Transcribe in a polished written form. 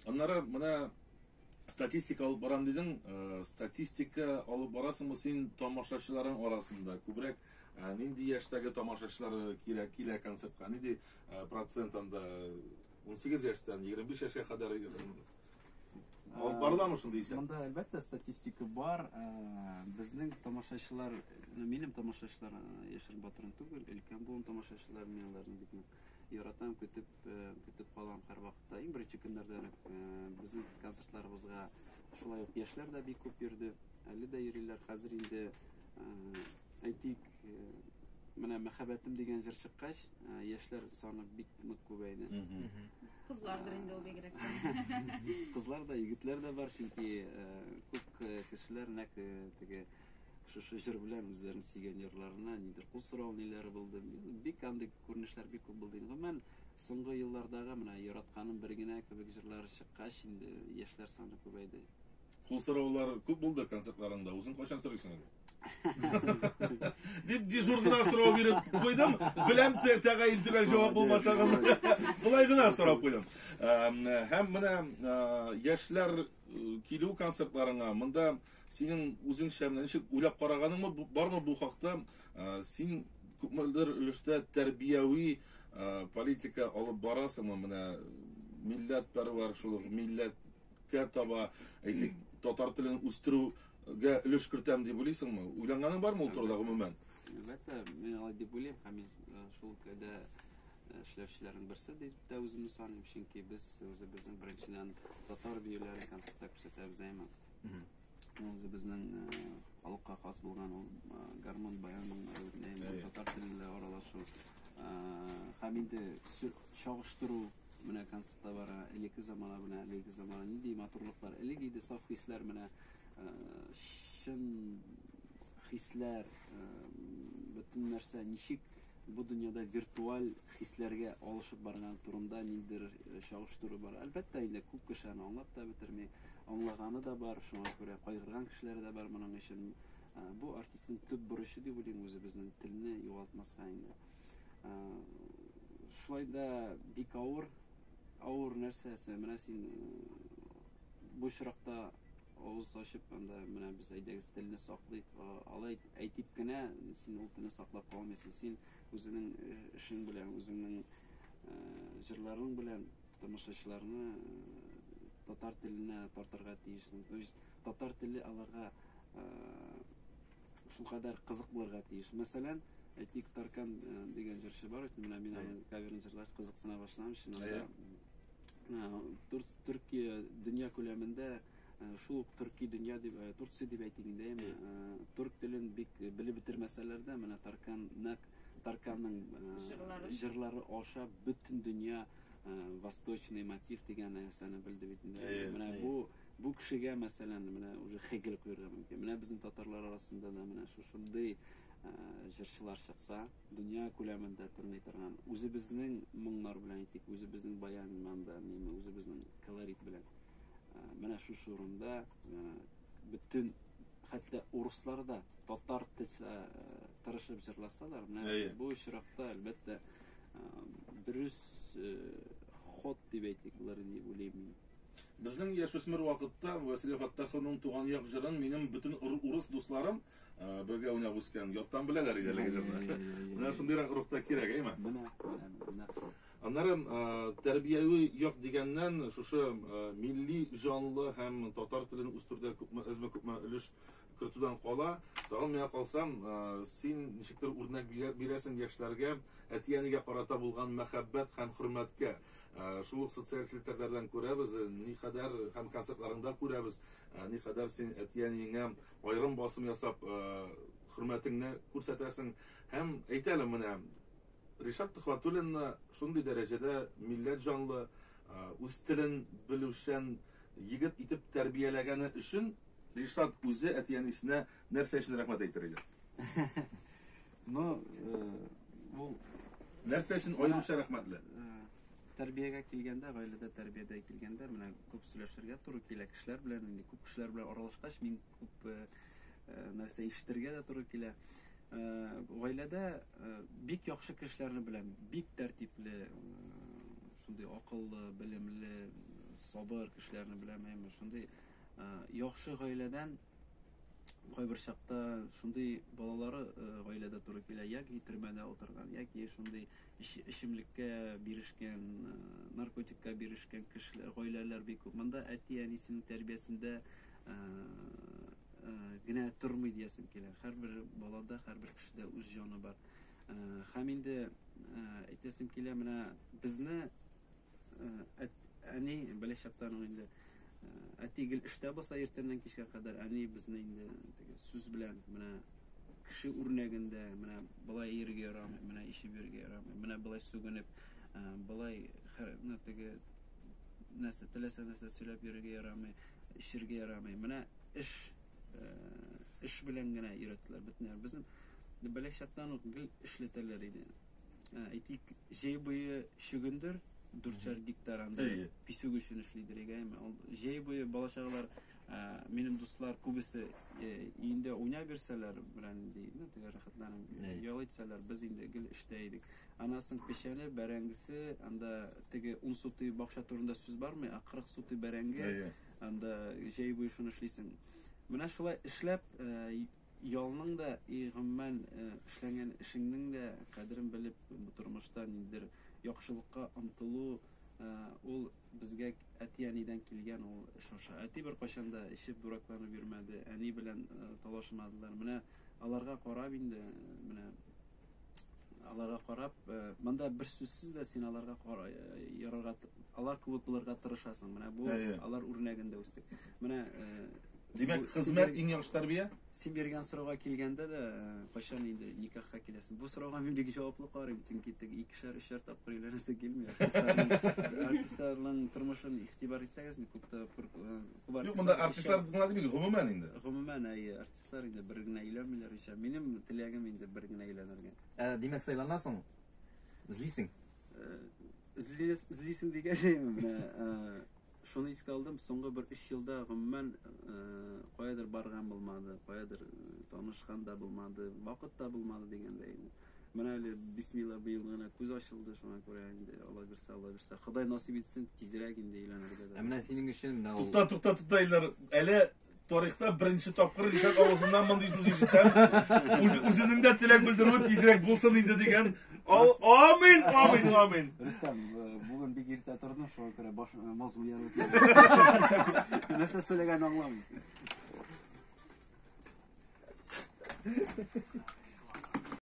Аннары менә статистика алып барам дидең. Статистика алып барасыңмы син тамашачыларың арасында? Күбрәк нинди яшьтәге тамашачылар кирәк килә концертка? Нинди процент анда? 18 яшьтән 25 яшькә кадәр алып барыламы шундый исәп? Монда әлбәттә статистика бар. Безнең тамашачылар, минем тамашачылар яшерен батырын түгел, өлкән буын тамашачылар, мин аларны бик нык яратам, көтеп, көтеп калам һәрвакытта. Иң беренче көннәрдән үк безнең концертларыбызга шулай ук яшьләр дә бик күп йөрде, әле дә йөриләр. Хәзер инде, әйтик, менә Мәхәббәтем дигән җыр чыккач, яшьләр саны бик нык күбәйде. Кызлардыр инде ул бигрәк тә. Кызлар да, егетләр дә бар, чөнки күп кешеләр нәкъ теге шушы җыр белән үзләренең сөйгән ярларына нидер кул сорау ниләре булды. Бик андый күренешләр бик күп булды. Гомумән, соңгы еллардагы менә Яратканым бер генә кебек җырлар чыккач, инде яшьләр саны күбәйде. Кул сораулар күп булды концертларыңда. Үзең кайчан сорыйсың инде? Дип дежур гына сорау биреп куйдым. Беләм, тәгаен төгәл җавап булмасагын. Болай гына сорап куйдым. Һәм менә яшьләр килү концертларыңа монда синең үзеңчә менә ничек уйлап караганыңмы бармы бу хакта? Син күпмедер өлештә тәрбияви политика алып барасыңмы? Менә милләтпәрвәр, шул ук милләткә таба, әйтик, татар телен үстерүгә өлеш кертәм дип уйлыйсыңмы? Уйланганың бармы ул турыда гомумән? Әлбәттә, мин алай дип уйлыйм һәм мин шул өлкәдә эшләүчеләрнең берсе дип тә үземне саныйм, чөнки без үзебезнең беренчедән татар биюләрен концертта күрсәтәбез, әйме. Ул үзебезнең халыкка хас булган ул гармун, баян моңнары, татар телендә аралашу һәм инде чагыштыру менә концертта бара, элекке замана белән әлеге замана нинди матурлыклар. Элек иде саф хисләр, менә чын хисләр, бөтен нәрсә ничек бу дөньяда виртуаль хисләргә алышып барган турында ниндидер чагыштыру бар. Әлбәттә, инде күп кеше аны аңлап та бетерми, аңлаганы да бар, шуңа күрә кайгырган кешеләр дә бар моның өчен. Бу артистның төп бурычы дип уйлыйм, үзебезнең телне югалтмаска инде. Шулай да бик авыр, авыр нәрсәсе. Менә син бу очракта авыз ачып, анда менә без әйдәгез телне саклыйк, алай әйтеп кенә син ул телне саклап калмыйсың. Син үзеңнең эшең белән, үзеңнең җырларың белән тамашачыларны татар теленә тартырга тиешсең. То есть татар теле аларга шулкадәр кызык булырга тиеш. Мәсәлән, әйтик, Таркан дигән җырчы бар, менә мин аның каверын җырлач кызыксына башладым, чыннан да. Төркия дөнья күләмендә шул ук төрки дөнья дип, Турция дип әйтик инде, әйме, төрк телен бик белеп бетермәсәләр дә, менә Таркан нәкъ Тарканның җырлары аша бөтен дөнья восточный мотив дигән нәрсәне белде бит инде. Менә бу кешегә, мәсәлән, менә уже һәйкәл куярга мөмкин. Менә безнең татарлар арасында да менә шушындый җырчылар чыкса, дөнья күләмендә тырный торган, үзебезнең моңнар белән әйтик, үзебезнең баян манда, үзебезнең колорит белән. Менә шушы урында бөтен хәтта урыслар да татар тырышып җырласалар, менә бу очракта әлбәттә дөрес ход дип әйтик булыр дип уйлыйм мин. Безнең яшүсмер вакытта Василий Фаттаховның Туган як җырын минем бөтен урыс дусларым бергә уйнап үскән яттан беләләр иде әлеге җырны. Менә шундыйрак рухта кирәк, әйме? Менә, менә, менә. Аннары тәрбияви як дигәннән шушы милли җанлы һәм татар телен үстерүдә күпме әзме күпме өлеш кертүдән кала, тагын миңа калсам, син ничектер үрнәк бирәсең яшьләргә әти-әнигә карата булган мәхәббәт һәм хөрмәткә. Шул ук социаль челтәрләрдән күрәбез, никадәр һәм концертларыңда күрәбез, никадәр син әти-әниеңә аерым басым ясап, хөрмәтеңне күрсәтәсең. Һәм әйт әле менә, Ришат Төхвәтуллинны шундый дәрәҗәдә милләт җанлы, үз телен белүчән егет итеп тәрбияләгәне өчен Ришат үзе әти-әнисенә нәрсә өчен рәхмәт әйтер иде? Ну, ул нәрсә өчен аеруча рәхмәтле? Тәрбиягә килгәндә, гаиләдә тәрбиядә килгәндә, менә күп сөйләшергә туры килә кешеләр белән, инде күп кешеләр белән аралашкач, мин күп нәрсә ишетергә дә туры килә. Гаиләдә бик яхшы кешеләрне беләм, бик тәртипле, шундый акыллы, белемле, сабыр кешеләрне беләм, әйме, шундый яхшы гаиләдән кайбер чакта шундый балалары гаиләдә туры килә, яки төрмәдә утырган, яки шундый эчемлеккә бирешкән, наркотикка бирешкән кешеләр, гаиләләр бик күп. Монда әти-әнисенең тәрбиясендә генә тормый диясем килә. Һәрбер балада, һәрбер кешедә үз җаны бар. Һәм инде әйтәсем килә, менә безне әни балачактан ук инде әти гел эштә булса иртәннән кичкә кадәр, әни безне инде теге сүз белән менә кеше үрнәгендә менә болай йөрергә ярамый, менә ишеп йөрергә ярамый, менә болай сүгенеп, болай менә теге нәрсә теләсә нәрсә сөйләп йөрергә ярамый, эчергә ярамый. Менә эш эш белән генә өйрәттеләр бөтен. Безнең балачактан ук гел эшләтәләр иде. Әйтик, җәй буе чөгендер, 4 гектар анда писүк өчен эшлидер, әйме. Ул җәй буе бала-чагалар, минем дуслар күбесе өендә уйнай бирсәләр, белән инде, ну, теге рәхәтләнеп ял итсәләр, без инде гел эштә идек. Анасын печәне, бәрәңгесе, анда теге 10 сутый бакча турында сүз бармый, ә 40 сутый бәрәңге, анда җәй буе шуны эшлисең. Менә шулай эшләп, ялның да, и гомумән эшләгән эшеңнең дә кадерен белеп, бу тормышта ниндидер яхшылыкка омтылу, ул безгә әти-әнидән килгән ул эш аша. Әти беркайчан да эчеп дуракланып йөрмәде, әни белән талашмадылар. Менә аларга карап инде, менә аларга карап, монда бер сүзсез дә син аларга ярарга, алар кебек булырга тырышасың. Менә бу алар үрнәгендә үстек. Менә Димәк, хезмәт иң яхшы тәрбия? Син биргән сорауга килгәндә дә, кайчан инде никахка киләсең? Бу сорауга мин бик җаваплы карыйм, чөнки теге икешәр, өчәр тапкыр өйләнәсе килми. Артистларның тормышын игътибар итсәгез, күп тапкыр күп Юк, монда артистлар гына димик, гомумән инде. Гомумән, әйе, артистлар инде бер генә өйләнмиләр ичә. Минем теләгем инде бер генә өйләнергә. Димәк, сайланасың? Эзлисең? Эзлисең дигән менә шуны искә алдым, соңгы бер 3 елда гомумән каядыр барган булмады, каядыр танышкан да булмады, вакыт та булмады дигәндәй. Менә әле бисмилла быел гына күз ачылды, шуңа күрә инде Алла бирсә, Алла бирсә, Ходай насыйп итсен, тизрәк инде өйләнергә дә. Ә менә синең өчен менә ул Тукта, тукта, тукта, Илнар. Әле тарихта беренче тапкыр Ришат авызыннан мондый сүз ишетәм. Үз, үзенең дә теләк белдерүе тизрәк булсын инде дигән. Амин, амин, амин. Рөстәм, бүген бик иртә тордым, шуңа күрә баш мозгым ярылып китте. Нәрсә сөйләгәнен аңламыйм.